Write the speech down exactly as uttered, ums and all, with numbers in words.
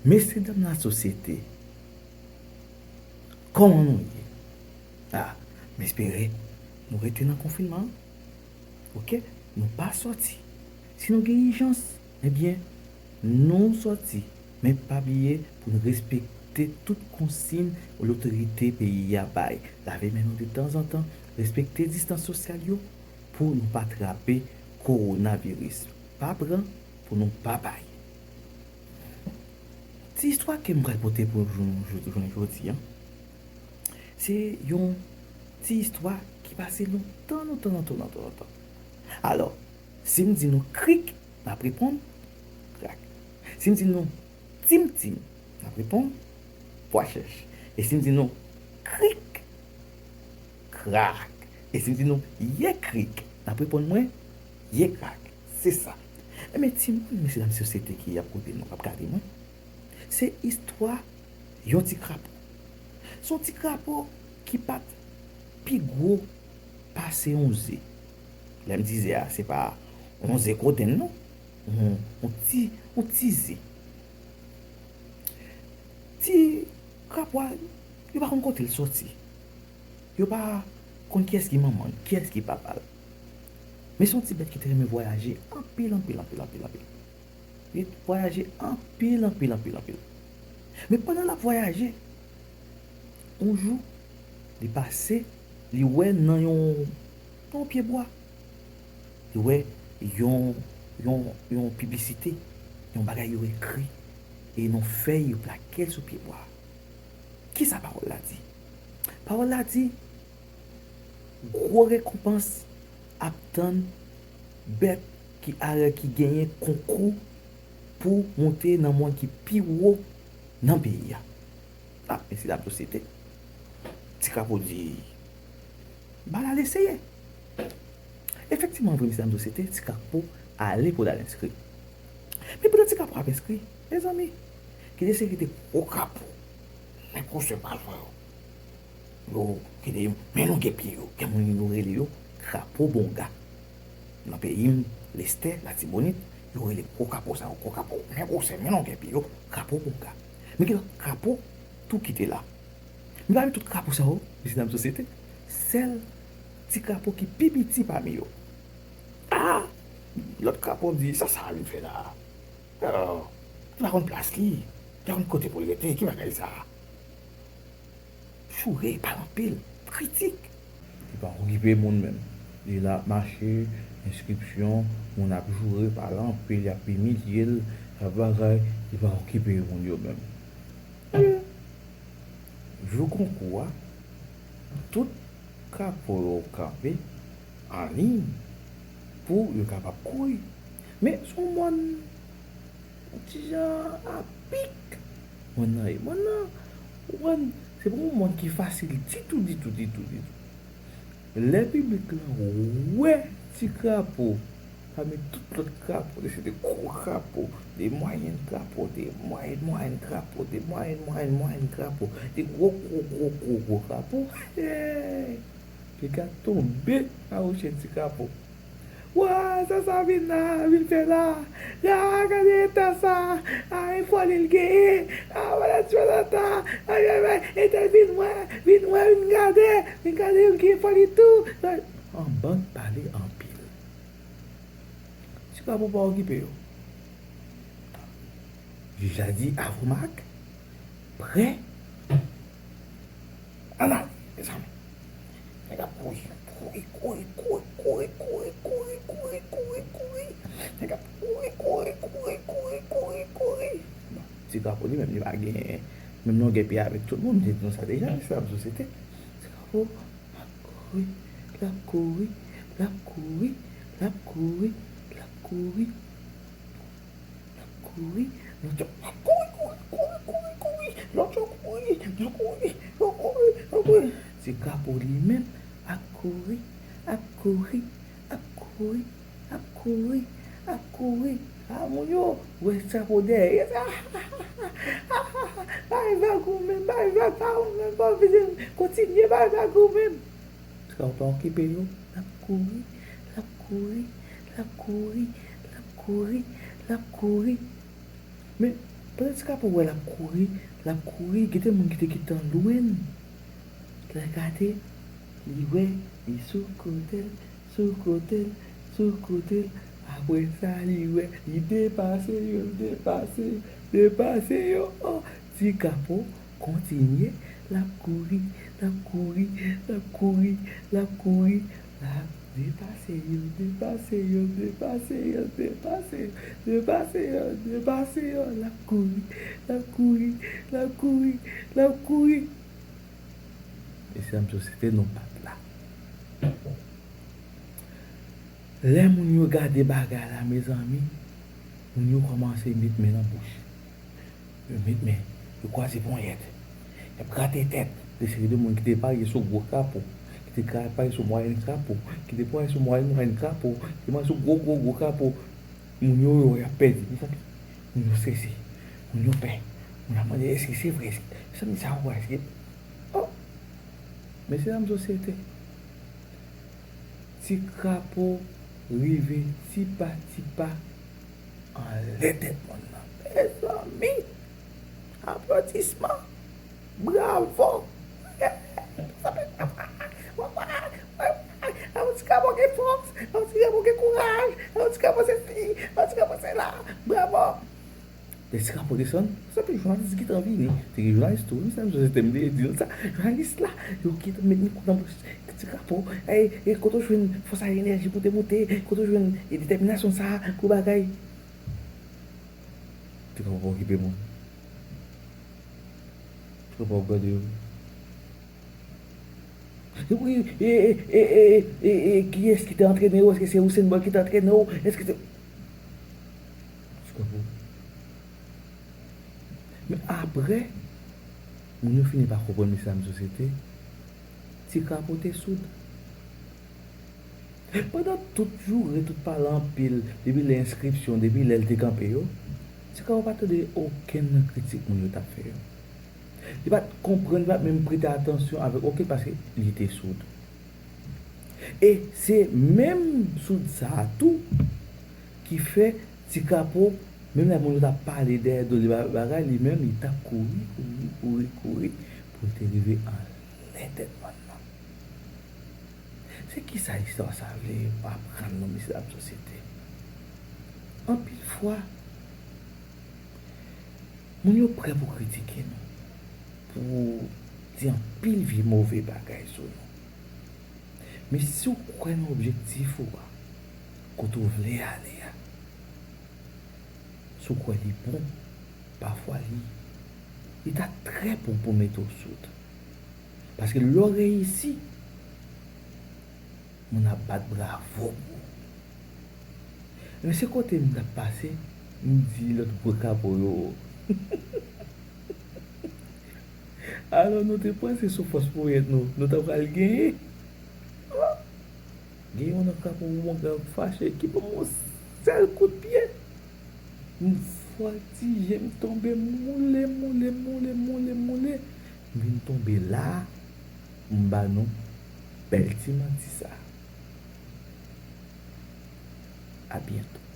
Mesye dam lasosyete, kòman nou ye? A, m espere nou rete nan konfinman an. Oke? Nou pa sòti. Si nou gen ijans, ebyen, nou sòti. Men pa bliye pou n respekte tout konsiy lotorite peyi a bay. Lave men nou detanzantan, respekte distans sosyal yo pou nou pa trape kowonaviris. Pa pran pou nou pa bay. Ti istwa ke m pral pote pou nou jou- jou- jounen jodi a, se yon ti istwa ki pase lontan, lontan, lontan, lontan, lontan. Alò, si m di nou krik, n ap reponn krak. Si m di nou tim tim, n ap reponn pwa chèch. E si m di nou krik, krak. E si m di nou ye krik, n ap reponn mwen ye krak. Se sa. Enben, timoun, mesye dam sosyete ki ap koute nou, k ap gade mwen, se istwa yon ti krapo. Se yon ti krapo ki pa t pi gwo pase yon ze. Lè m di ze a, se pa yon ze kodenn, non. Yon, yon ti, yon ti ze. Ti krapo a, yo pa konn kote l soti. Yo pa konn kiyès ki manman l, kiyès ki papa l. Men se yon ti bèt ki te renmen vwayaje anpil, anpil, anpil, anpil, anpil. Li vwayaje anpil, anpil, anpil, anpil. Men pandan l ap vwayaje, yon jou, li pase, li wè nan yon, nan yon pyebwa, li wè yon, yon, yon piblisite, yon bagay yo ekri, e nan fèy yo plake l sou pyebwa a. Kisa pawòl la di? Pawòl la di, gwo rekonpans ap tann bèt ki arè ki genyen konkou pou monte nan mòn ki pi wo nan peyi a. A, mesye dam sosyete, ti krapo di, ba l al eseye. Efektivman vre, mesye dam sosyete, ti krapo ale pou l al enskri. Men pandan ti krapo ap enskri, mezanmi, gen de seri de gwo krapo, men gwosè pa l, frè yo. Yo, gen de men longè pye yo, gen moun yo rele yo krapo bonga. Nan peyi m, Lestè, Latibonit, yo rele gwo krapo sa yo, gwo krapo, men gwosè, men longè pye yo, krapo bonga. Men gen lòt krapo tou ki te la. Men pami tout krapo sa yo, mesye dam sosyete, sèl ti krapo ki pi piti pami yo. A! Lòt krapo di, sa sa a vin fè la a? Li pa konn plas li, li pa konn kote pou l rete, ki bagay sa a? Choure, pale anpil, kritik. Li pa okipe moun menm. Li la ap mache, enskripsyon, moun ap joure, pale anpil, y ap imilye l, y ap bagay, li pa okipe moun yo menm. Jou konkou a, tout krapo yo kanpe an liy pou yo kapab kouri. Men se yon mòn yon ti jan apik. Mòn nan ye. Mòn nan, ou konprann, se pa yon mòn ki fasil ditou, ditou, ditou, ditou. Lè piblik lan wè ti krapo, pami tout lòt krapo, se de gwo krapo, de mwayèn krapo, de mwayèn, mwayèn krapo, de mwayèn, mwayèn, mwayèn krapo, de gwo, gwo, gwo, gwo, gwo krapo, hey! Piga tonbe nan woche ti krapo. Wa, sa sa vin la, vin fè la? A, gade eta sa! A, e foli l genyen! A, wala ti wala ta! Ay, ay, ay, entèl vin wè, vin wè, vin gade, vin gade yon ki foli tou! An bann pale anpil. Ti krapo pa okipe yo. Jij la di, a vou mak, prè, ann ale, mezanmi. Nèg ap kouri, kouri, kouri, kouri, kouri. Nèg ap kouri, kouri, kouri, kouri, kouri, kouri. Bon, ti krapo li menm, li pa gen menm longè pye avèk tout moun, m te di nou sa deja, mesye dam sosyete. Ti krapo, l ap kouri, l ap kouri, l ap kouri, l ap kouri, l ap kouri, l ap kouri, lòt yo ap kouri, kouri, kouri, kouri, kouri, lòt yo kouri, yo kouri, yo kouri, yo kouri. Ti krapo li menm ap kouri, ap kouri, ap kouri, ap kouri, ap kouri. A, moun yo wè ti krapo dèyè. Bay vag ou menm, bay vag pa ou menm, pa ou vin kontinye bay vag ou menm. Ti krapo pa okipe yo, l ap kouri, l ap kouri, l ap kouri, l ap kouri, l ap kouri. Men, Pandan ti krapo wè l ap kouri, l ap kouri, gentan moun ki te gentan lwen l. Lè l gade, li wè, li sou kote l, sou kote l, sou kote l. Apre sa, li wè, li depase yo, depase yo, depase yo. Oh, ti krapo kontinye, l ap kouri, l ap kouri, l ap kouri, l ap kouri, l ap depase yo, depase yo, depase yo, depase yo, depase yo, depase yo, l ap kouri, l ap kouri, l ap kouri, l ap kouri. Mesye dam sosyete, nou pa t la. Lè moun yo gade bagay la, mezanmi, moun yo kòmanse met men nan bouch. Yo met men, yo kwaze ponyèt, y ap grate tèt. Te seri de moun ki te parye sou gwo krapo, ki te ka parye sou mwayèn krapo, ki te parye sou mwayèn, mwayèn krapo, ki te parye sou gwo, gwo, gwo krapo. Moun yo, yo, y ap pèdi. Mezanmi, moun yo strese, moun yo pè. Moun ap mande, èske se vre? Èske, mezanmi, sa w wè, èske, oh! Mesye dam sosyete, ti krapo rive ti pa ti pa anlè tèt mòn nan. Mezanmi! Aplodisman! Bravo! Yon ti krapo gen fòs, yon ti krapo gen kouraj, yon ti krapo sesi, yon ti krapo sela. Bravo! Lè ti krapo desann, se te jounalis ki t anvi li. Te gen jounalis tou, wi, sa, se te m te di l sa. Jounalis la, yo ki t met mikwo nan bouch ti krapo. Ey, e kote w jwenn fòs ak enèji pou w te moute? Kote w jwenn, e, detèminasyon sa a pou bagay? Ti krapo pa okipe moun. Ti krapo ap gade yo. Wi, e, e, kiyès ki te antrene w? Èske se Usain Bolt ki te antrene w? Èske se, ti krapo. Men apre, moun yo fini pa konprann mesye dam sosyete, ti krapo te soud. Pandan tout joure, tout pale anpil, depi lè enskripsyon, depi lè l te kanpe yo, ti krapo pa tande okenn nan kritik moun yo t ap fè yo. Li pa t konprann, li pa t menm prete atansyon avèk okenn, paske li te soud. E se menm soud sa a tou ki fè ti krapo, menm lè moun yo t ap pale dèyè do li, ba-, bagay, li menm, li t ap kouri, kouri, kouri, kouri, pou l te rive anlè tèt mòn nan. Se kisa istwa sa vle aprann nou, mesye dam sosyete? Anpil fwa, moun yo prè pou kritike nou, pou di anpil vye move bagay sou nou. Men si w kwè nan objektif ou a, kote w vle ale a, si w kwè li bon, pafwa li, li ta trè bon pou mete w soud. Paske lè w reyisi, moun ap bat bravo pou ou. Men se kote m t ap pase, m di lòt gwo krapo yo. Alò, nou te panse sou fòs ponyèt nou, nou ta pral genyen. Gen yon nan krapo wonga fache ki ban m yon sèl kout pye. M vòltije, m tonbe, m moule, moule, moule, moule, moule. M vin tonbe la, m ba nou bèl ti manti sa. A byento.